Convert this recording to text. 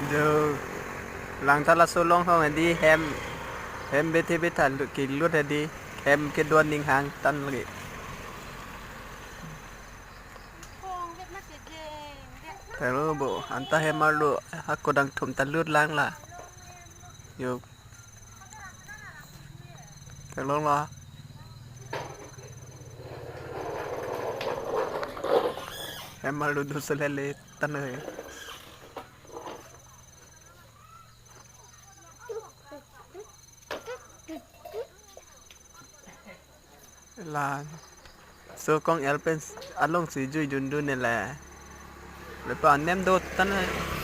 ເດີ ຫຼັງທາລະໂຊລົງຫ້ອງໃຫ້ດີ ແຮມ ແຮມເບເທເບທາກິນລຸດໃຫ້ດີ ແຮມເກດວນນິງຫາງຕັນເລີຍ ແຕ່ເລີໂບ ອັນຕາແຮມມາລຸ ຮັກໂກດັງຖົມຕັນລຸດລ້າງລະ ໂຍ Tolong lah. Emang lu dosa lele tanah ya. Lah. So kong elpen along si jui dun dun ne le. Lepas nem do tanah.